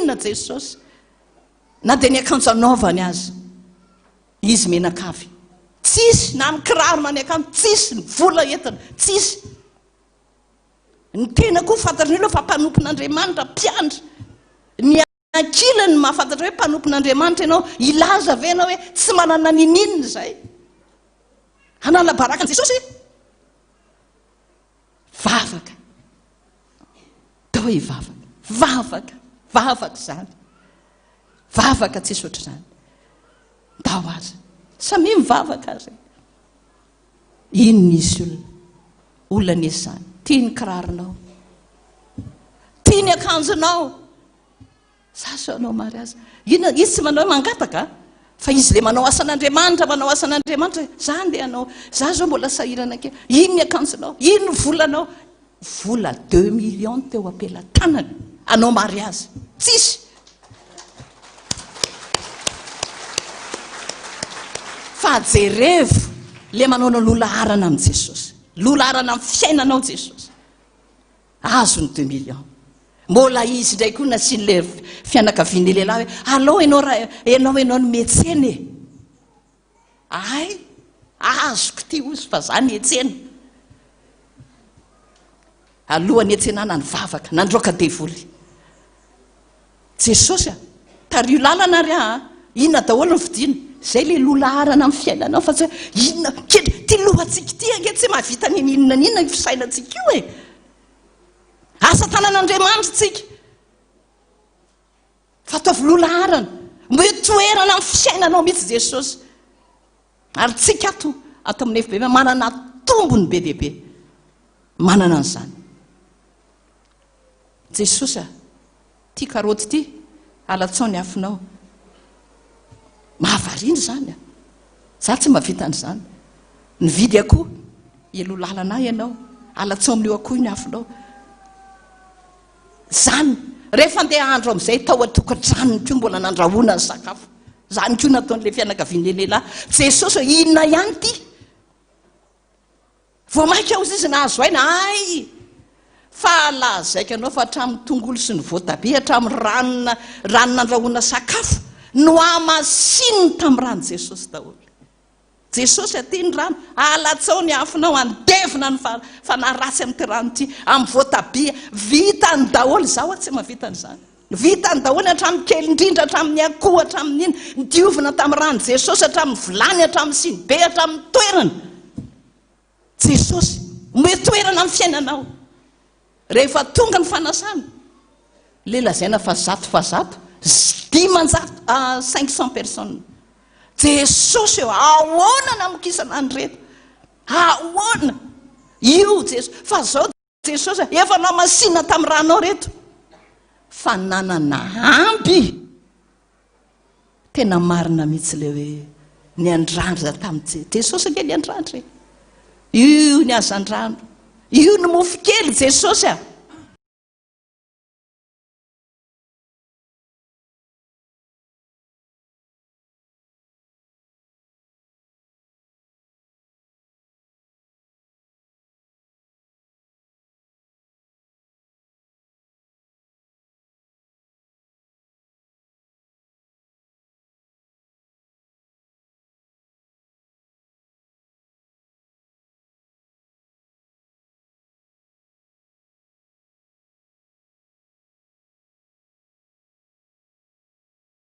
n'inona Jesosy. Na dia ny akanjo anaovany aza. Izy menakavy. Tsisy na ny kiraro na ny akanjo, tsisy, ny vola entina, tsisy. Ny tena koa fantatry ny olona fa mpanompon'Andriamanitra, mpiandry. Ny ankilany no mahafantatra hoe mpanompon'Andriamanitra ianao. Hilaza ve ianao hoe tsy manana n'ininona izay? Hanala baraka an'i Jesosy? Vavaka. Atao hoe hivavaka. Vavaka. Vavaka izany. Vavaka tsisy ohatr'izany. Ndao aza. Samia mivavaka aza. Iny nisy olona. Olona nisy izany. Tia ny kiraronao. Tia ny akanjonao. Za sao hanao mariazy. Inona, izy tsy manao hoe mangataka fa izy le manao asan'Andriamanitra, manao asan'Andriamanitra, za ndeha hanao, za zao mbola sahirana kely. Ino ny akanjonao? Ino ny volanao? Vola deux millions teo am-pelatanany hanao mariazy. Tsisy. Fa jerevo le manao anao loha laharana amin'i Jesosy. Loha laharana amin'ny fiainanao Jesosy. Azo ny deux millions. Mbola izy indray koa nasian'ilay fianakavian'ilay lehilahy hoe alao ianao raha ianao ianao no miantsena e. Ay, azoko ity ozy fa za niantsena. Alohan'ny hiantsenana nivavaka, nandroaka devoly. Jesosy a! Tariho lalana ary aho a! Inona daholo no vidiana? Izay ilay loha laharana amin'ny fiainanao fa tsy hoe inona kendry, ity lohantsika ity ange tsy mahavita n'inon'inona n'inona io fisainantsika io e! Asa tanan'Andriamanitra isika fa ataovy loha laharana, omeo toerana amin'ny fiainanao mihitsy Jesosy. Ary tsika ato, ato amin'ny FBM manana tombony be dia be manana an'izany. Jesosy a! Ity karaoty ity, alatsao ny afonao. Mahavariana izany a! Za tsy mahavita an'izany. Nividy akoho, hialoha lalana ahy ianao, alatsao amin'io akoho io ny afonao. Izany, rehefa andeha hahandro amin'izay tao an-tokantranony koa mbola nandrahoana ny sakafo. Izany koa nataon'ilay fianakavian'ilay lehilahy. Jesosy, inona ihany ity? Vao mainka hozy izy nahazo aina, hay! Fa lazaiko anao fa hatramin'ny tongolo sy ny voatabia, hatramin'ny rano rano nandrahoana sakafo, nohamasininy tamin'ny ran'i Jesosy daholo. Jesosy aty ny rano, alatsao ny afonao, andevona ny fanahy ratsy amin'ity rano ity, amin'ny voatabia, vitany daholo, izaho aho tsy mahavita an'izany. Vitany daholo hatramin'ny kely indrindra, hatramin'ny akoho, hatramin'ny inona, nodiovina tamin'ny ran'i Jesosy, hatramin'ny vilany, hatramin'ny sinibe, hatramin'ny toerana. Jesosy, omeo toerana amin'ny fiainanao. Rehefa tonga ny fanasana, le lazaina fa zato fa zato, 500, ah, 500 personnes. Jesosy eo, ahoana namokisana an'ireto? Ahoana? Io Jesosy, fa zao Jesosy a, efa namasina tamin'ny ranao reto. Fa nanana amby. Tena marina mihitsy ilay hoe niandrandra tamin'i Jesosy ange niandrandra e. Io ny hazandrano. Io ny mofo kely Jesosy a.